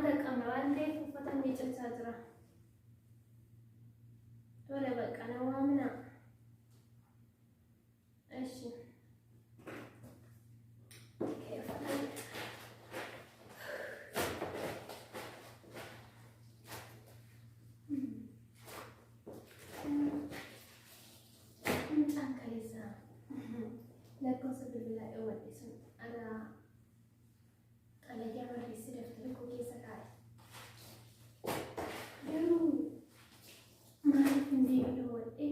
Qormaata qabna waan ta'eef uffata miiccachaa jira. Tole bakka na waaminaa. Eshi. Mucaan kaleessa lakkoofsa bilbilaa dhoowwadhe sun ana xalayaa barreessee daftara koo keessa kaa'e. Garuu maaliif hin deebi'u dhoowwadhe?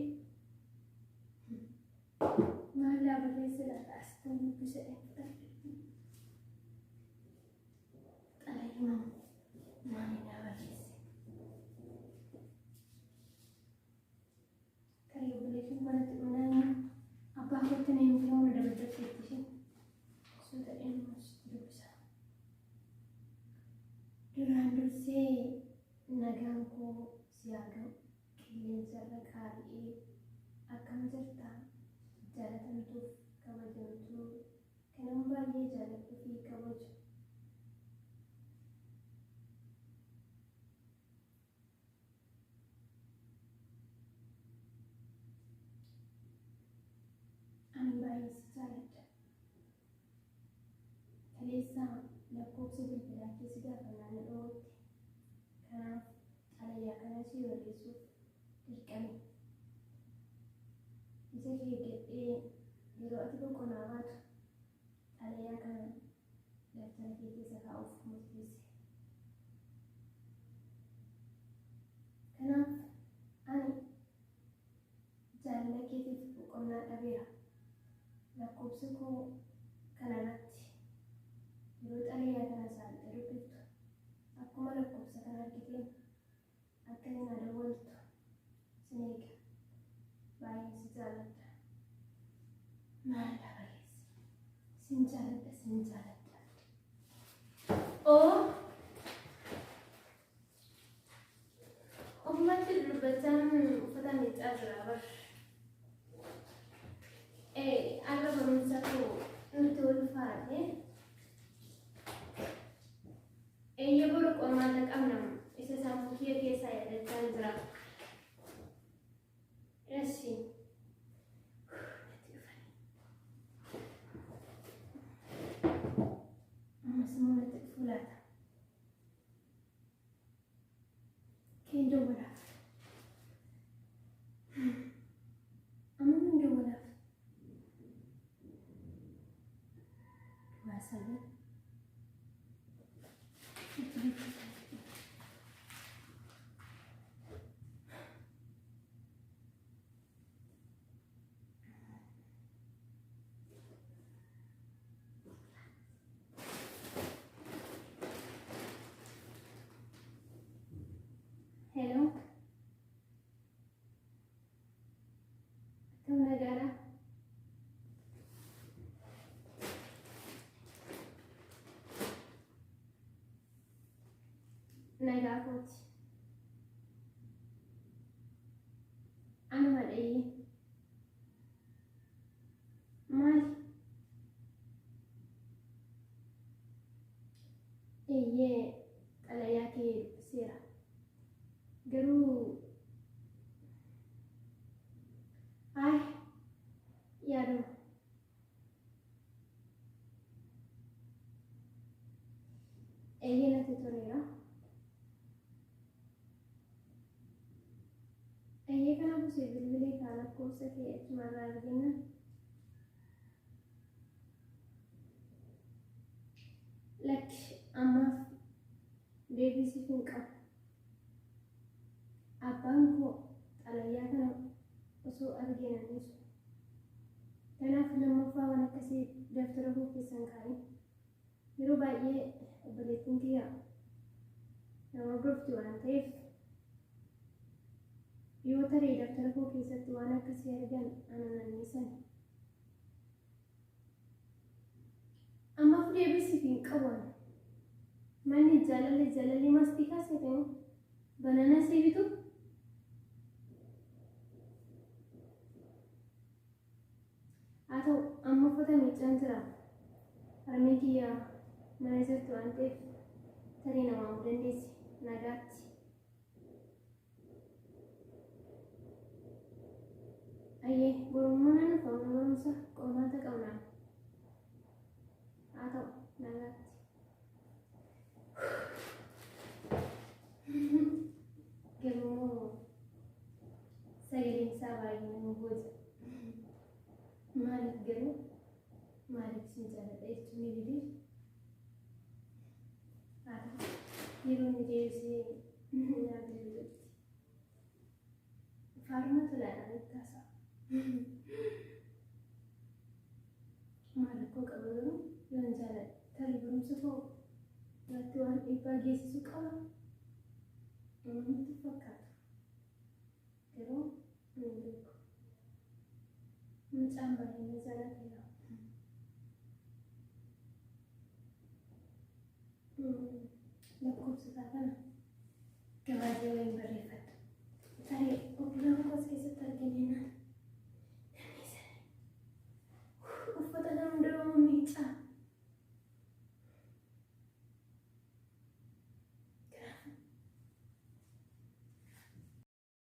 Maallaa barreesse laata asittan dubbisa fudhadhe. Xalayuma maali naa barreesse? Tarii obboleettiin koo natti dhumnaan abbaa kootti na himtee humna dabaddabteetti isheen. Suuta dhimma sitti dubbisa. Duraan dursee nagaan koo si haa ga'u qilleensa irra qaari'ee akkam jirta jaalatamtuuf kabajamtuu kanan baay'ee jaaladhu fi kabaju. Ani baay'ee si jaaladha. Kaleessa lakkoofsa bilbilaa kee si gaafannaan na dhoowwatte. Kanaaf xalayaa kana sii barreessuuf dirqame. Ija kee eeggadhee yeroo ati boqonnaa baatu xalayaa kana daftara kee keessa kaa'uuf murteesse. Kanaaf ani jaalala keetiif boqonnaa dhabeera. Lakkoofsa koo kanarratti yeroo xalayaa kana saaqxee dubbiftu akkuma lakkoofsa kana argiteen akka na dawwaltu sin eega. Baay'een si jaaladha. Maal barreesse? Sin jaaladha, sin jaaladha. Oo! Ummatti dubbachaan uffata miiccaa jira bar. Arra barumsatu nutti ulfaate. Eeyyee boru qormaata qabna. Isa sammuu kiyya keessaa yaadachaan jira. Eshi. Natti dhufani. Ammas immoo natti dhufuu laata. Keen dawwalaaf. Amma min dawwalaaf. Duwwaa sagal. Hello. Akkam nagaadha? Nagaa kooti. Anuma dhayee. Maali? Eeyyee xalayaa kee dubbiseera. Garuu ay yaaduma. Eeyyee natti toleera. Eeyyee kanaafuu si bilbilee kaa lakkoofsa kee achumarraa argina. Lakki ammaaf deebii siif hin qabu. Abbaan koo xalayaa kana osoo argee nan dhiisu. Kanaaf lammaffaa waan akkasii daftara koo keessa hin kaa'in. Yeroo baay'ee obboleettiin kiyya na hordofti waan ta'eef yoo tarii daftara koo keessatti waan akkasii argan ana nan dhiisan. Ammaaf deebii siif hin qabu ani. Manni jaalalli jaalalli mastiikaa seetanii banana sii bitu. Haa ta'u amma uffata miiccaan jira. Harmeen kiyya mana jirti waan ta'eef Tarii na waamuu dandeessi. Nagaatti. Ayyee borummoo nan dhufa mana barumsa qormaata qabnaan. Haa ta'u nagaatti. Garuu sagaleen isaa baay'ee nama booja. Maaliif garuu maaliif sin jaalladha jechuun ni dide. Haa ta'u yeroo inni deebisee naa bilbilutti. Faaruma tolaadhaan itti haasa'a. Maal rakkoo qaba garuu yoon jaaladhe tarii barumsa koo irratti waan dhiibbaa geessisu qaba natti fakkaatu. Garuu hin beeku. Mucaan baay'ee na jaalateera. Lakkoofsa isaa kana gabaajee wayiin barreeffadha.